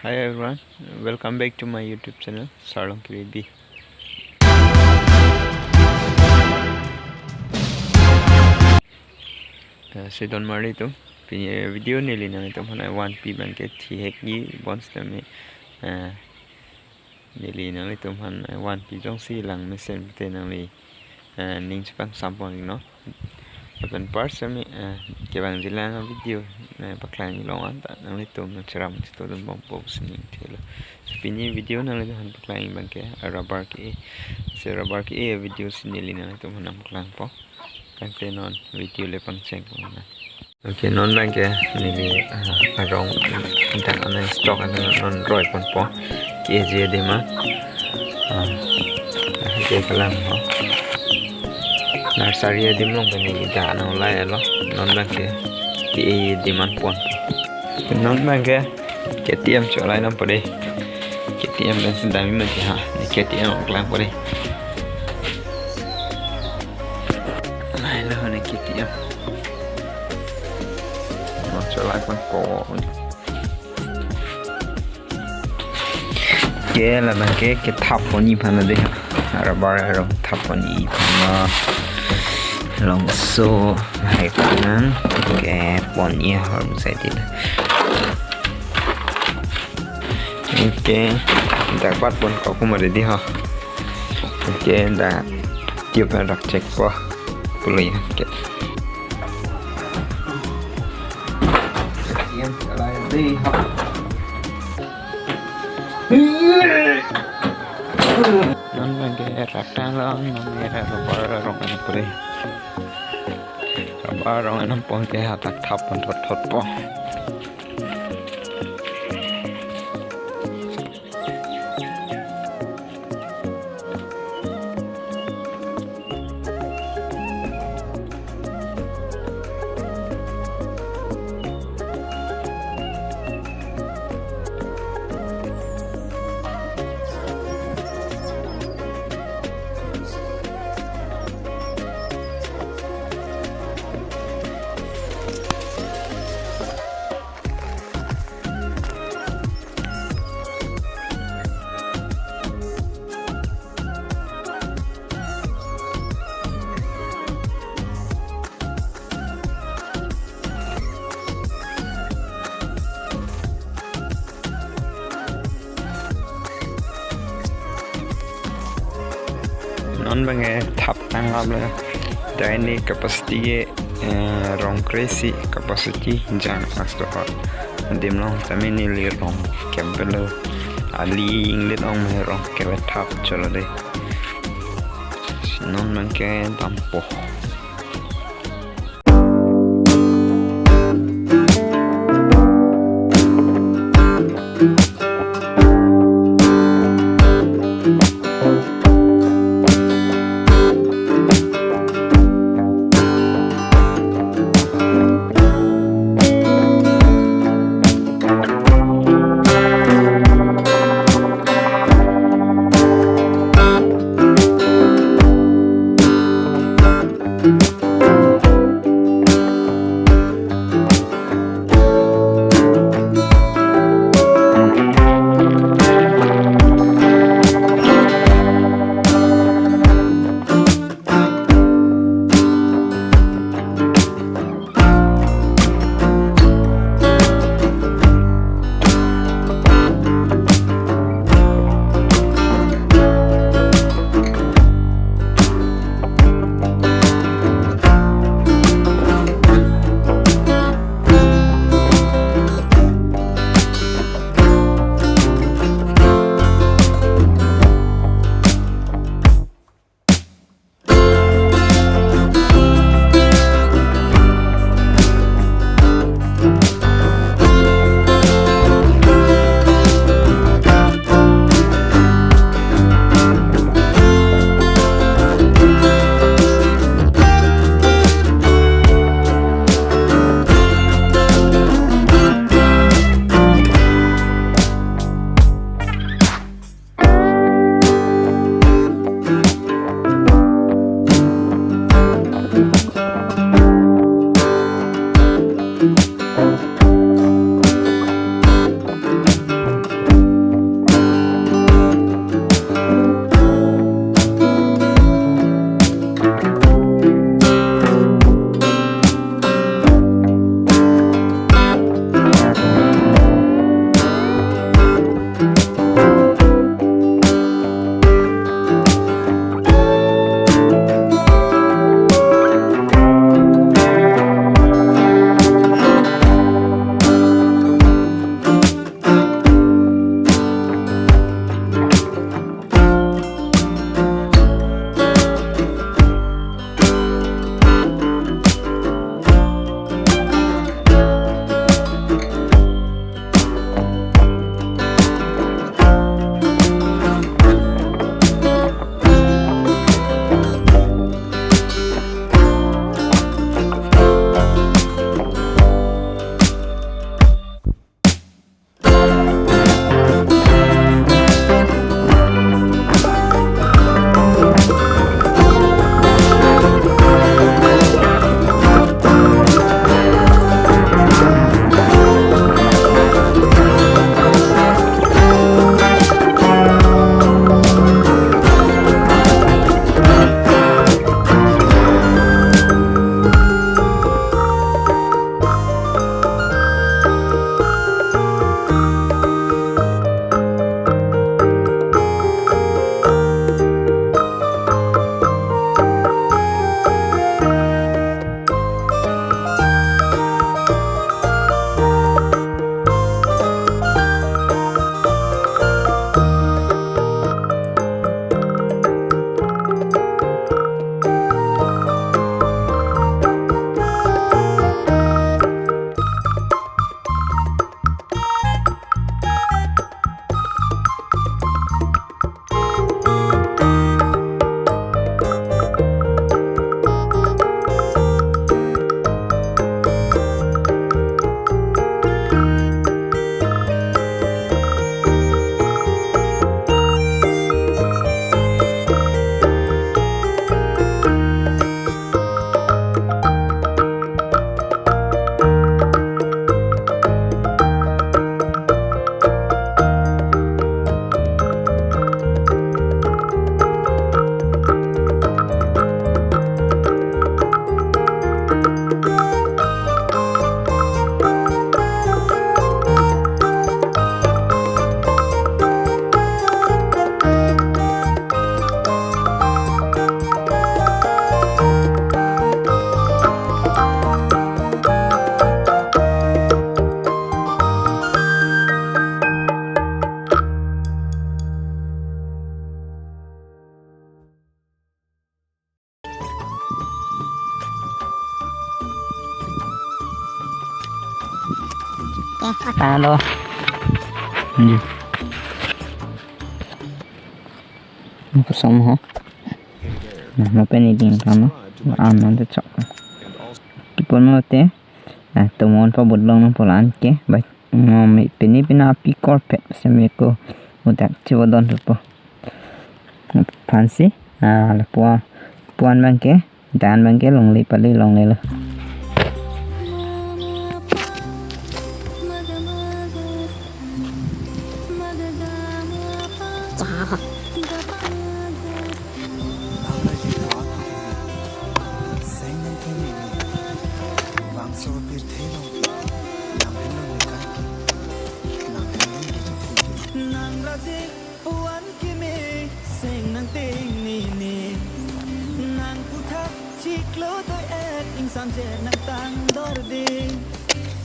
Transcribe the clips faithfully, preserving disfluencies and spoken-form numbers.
Hi everyone, welcome back to my YouTube channel, Sarlong K B B. Eh, si don marli atum, pini video neli nanglitum aphan vanpi abangke thihek-i bonsitame, eh, neli nanglitum aphan vanpi jongsi lang mesen te nangli, eh, ning chepangsampon iknon. Lapen first sitame, eh, kevangjilang video, eh, paklang-i along anta nanglitum nangcherap chitodunbompo pusi ning thelo. So pini video nanglitum aphan paklang-i abangke rubber ke-e. Si rubber ke-e video si neli nanglitum aphan nangpaklangpo. Tangte non video le pangchengpo na. Okay, non abangke neli, ah, arong dak an stock an non roiponpo. K G adim an. Ah, ah, ke kalang ho. Nursery adim along ke neli dak nang lai lo. Non abangke K G adim an pon. Non abangke K T M cholai nangpo dei. K T M pen si dam-i mati ha. Ni K T M klangpo dei. Lahelo ni K T M. Mo cholaiponpo. Ke labangke kethap pon-i aphan dei. Rubber arong thap pon-i aphan. Longso hai aphan kepon-i ahormu sai ti. Okay, dak bat pon kok kuma ready ho. Okay, dak tube dak chekpo. Pulo ya. Okay. Yang salah dei ho. Non abangke rak tanglo, non era rubber arong an pure. Rubber arong an pon ke hadak thap pon thot thotpo. Non abangke thap tang lap le. Dai ni capacity ke, eh, rong kre-isi capacity jang asto. Adim along tame neli rong kempelo. Ali inglit ong me rong keve thap cholo dei. Non abangke dampo. Alo. Ini. Ini kosong ho. Nah, mau pen ini kan, no? Ah, nanti cok. Kipon mo te. Nah, tomon pabot long nangpo la-an ke. Baik. Mo mi pini pina api korpet semi ko. Udak chiwa don po. Aphansi. Ah, lapu-an, lapu-an abang ke. Dan abang ke longle pali longlelo. Nang raji puan kimi seng nangteng nini. Nang puthak chiklo doi-et ingsamje nangtang dorde.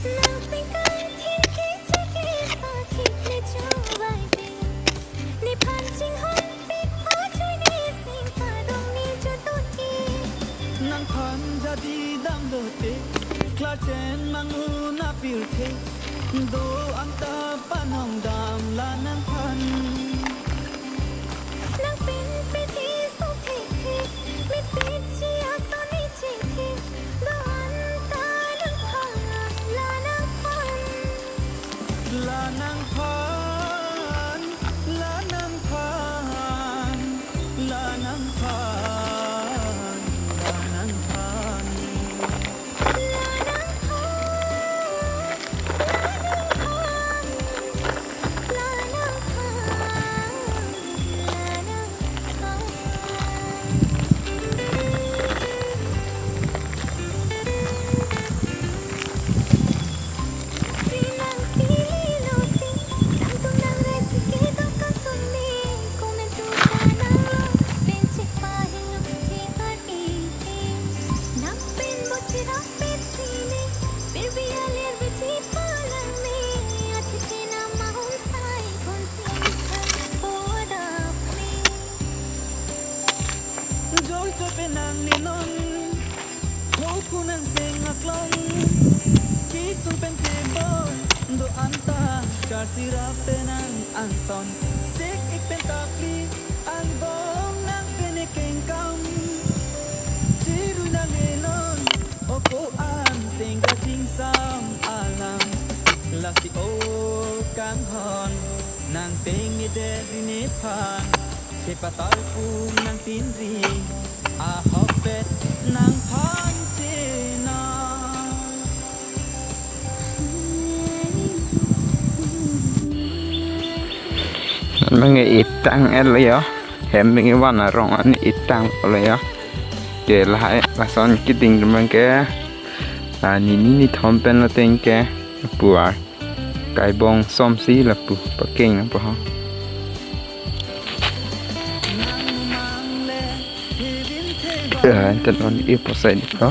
Nang sengkai thirki chiti sathik le chubai de. Nephan chinghon pik pajui ne sing padong ne jutut ke. Nangphan jadi damlote, klarchen mangun apirthe, do-an ta panong dam la nangphan. Nangpin piti sothe the, mit pit chi asoni chi the, do-an ta nangphan, la nangphan. La nangphan, la nangphan, la nangphan, la nangphan. La nangphan, la nangphan, la nangphan, la nangphan. Joi joi penang ni non, ho kunang seng aklong, kisung pen tebor, do-an ta, charsi ra penang angton, sek ik pen tapli, angbong nang pen ekeng kam, chirui nang enon, o ko-an seng kachingsam alam, lasi o kanghon, nangteng edet ri nephan. Chepatar pung nangpinri ahokpet nangphan chena. Abang ke itang el ya. Hem abang ke van arong an itang lo ya. Ke lahai lason keding abang ke. Ah, nini nithom pen lo teng ke puar. Kaibong somsi lapu pakeng nangpo ho. Ya, enten on e posai di ko.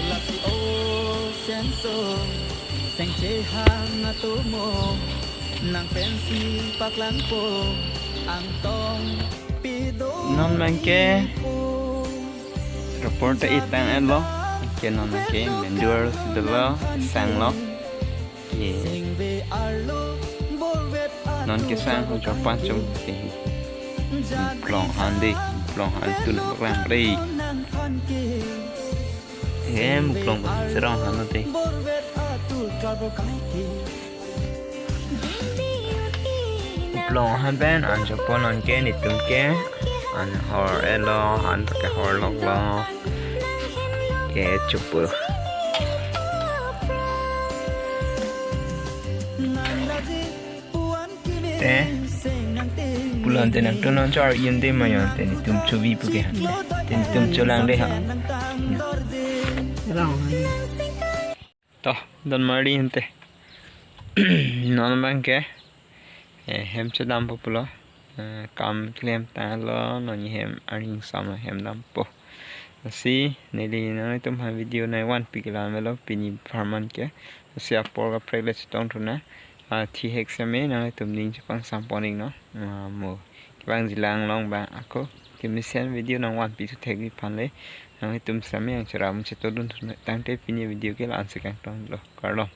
Lasi o sengso, sengche hang atomo, nang pensi paklangpo, angtong pido. Non abang ke report ta itang el lo, ke non abang ke mendur dolo sang lo. Ye. Non kesang jopan chum ke. Muklong han de, muklong han tun paklang re. He muklong ba serong han de. Muklong han pen an jopan non ke netum ke. An hor el lo, an ta ke hor lok lo. Ke chupu. Te. Pulo ante nangtum non chor yun de ma yon te netum chobi pu ke han. Te netum cholang de ha. Rong. To, don mari ante. Non abang ke. Eh, hem chodampo pulo. Eh, kam klem tanglo, non hem aring sam hem dampo. Lasi neli nanglitum aphan video nangvanpi ke la-an avelo pini apharman ke. Lasi apor kaprek le chetong thu nang. Ah, thihek seme nanglitum ning chepangsam pon iknon. Ah, mo kevangji lang long abang ako kemesen video nangvanpi thu thekji aphan le nanglitum seme ang chera mun chetodun thu nang. Tangte pini video ke la-an si kangtonlo. Kardom.